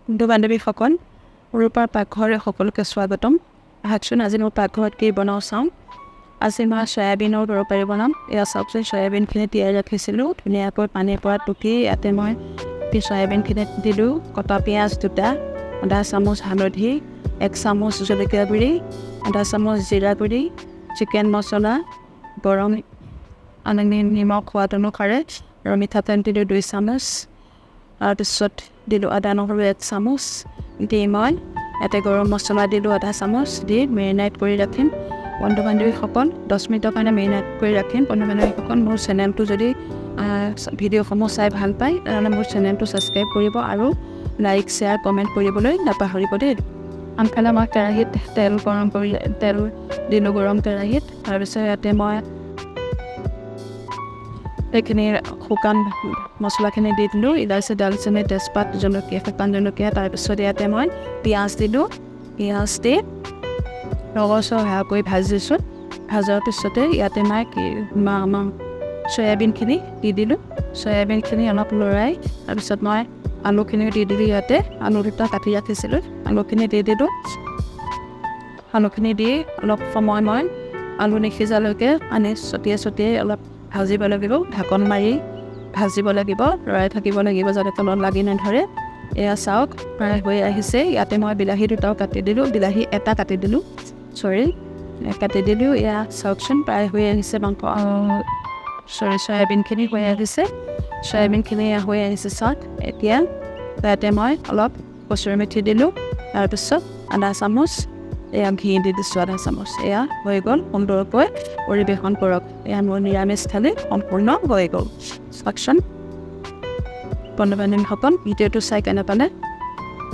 বন্ধু বান্ধৱীসকল, ৰূপাৰ পাকঘৰে সকলোকে স্বাগতম। আহকচোন, আজি মোৰ পাকঘৰত কি বনাওঁ চাওঁ। আজি মই চয়াবিনৰ তৰকাৰী বনাম। এয়া চাওকচোন, চয়াবিনখিনি তিয়াই ৰাখিছিলোঁ ধুনীয়াকৈ পানীৰ পৰা টুকি। ইয়াতে মই চয়াবিনখিনি দিলোঁ, কটা পিঁয়াজ 2টা, আধা চামুচ হালধি, 1 চামুচ জলকীয়া গুড়ি, আধা চামুচ জিৰা গুড়ি, চিকেন মছলা, গৰম নিমখ সোৱাদ অনুসাৰে আৰু মিঠাতেল দিলোঁ 2 চামুচ। তাৰপিছত দিলোঁ আদা নহৰু 1 চামুচ। দি মই ইয়াতে গৰম মছলা দিলোঁ আধা চামুচ। দি মেৰিনেট কৰি ৰাখিম, বন্ধু বান্ধৱীসকল। 10 মিনিটৰ কাৰণে মেৰিনেট কৰি ৰাখিম। বন্ধু বান্ধৱীসকল, মোৰ চেনেলটো যদি ভিডিঅ'সমূহ চাই ভাল পায়, তেনেহ'লে মোৰ চেনেলটো ছাবস্ক্ৰাইব কৰিব আৰু লাইক, শ্বেয়াৰ, কমেণ্ট কৰিবলৈ নাপাহৰিব দেই। আনফালে মই কেৰাহীত তেল গৰম কৰি তেল দিলোঁ গৰম কেৰাহীত। তাৰপিছত ইয়াতে মই সেইখিনি শুকান মছলাখিনি দি দিলোঁ, ইলাচি, ডালচেনি, তেজপাত, জলকীয়া, শুকান জলকীয়া। তাৰপিছত ইয়াতে মই পিঁয়াজ দিলোঁ। পিঁয়াজ দি ৰঙচুৱা কৰি ভাজিছোঁ। ভজাৰ পিছতে ইয়াতে মই কি চয়াবিনখিনি দি দিলোঁ। চয়াবিনখিনি অলপ লৰাই তাৰপিছত মই আলুখিনিও দি দিলোঁ ইয়াতে। আলু 2টা কাটি ৰাখিছিলোঁ, আলুখিনি দি দিলোঁ। আলুখিনি দি অলপ সময় মই আলু নিসিজালৈকে পানী ছটিয়াই ছটিয়াই অলপ ভাজিব লাগিব। ঢাকন মাৰি ভাজিব লাগিব, লৰাই থাকিব লাগিব যাতে তলত লাগি নধৰে। এয়া চাওক, প্ৰায় হৈ আহিছে। ইয়াতে মই বিলাহী 2টাও কাটি দিলোঁ, বিলাহী এটা কাটি দিলোঁ, চৰি, কাটি দিলোঁ। এয়া চাওকচোন, প্ৰায় হৈ আহিছে মাংস, চৰি, চয়াবিনখিনি হৈ আহিছে। চয়াবিনখিনি হৈ আহিছে, চাওক। এতিয়া ইয়াতে মই অলপ কচুৰি মেথি দিলোঁ। তাৰপিছত আধা চামুচ এয়া ঘি দি দিছোঁ, আধা চামুচ। এয়া হৈ গ'ল, সুন্দৰকৈ পৰিৱেশন কৰক। এয়া মোৰ নিৰামিষ থালি সম্পূৰ্ণ হৈ গ'ল। চাওকচোন বন্ধু বান্ধৱীসকল, ভিডিঅ'টো চাই কেনে পালে?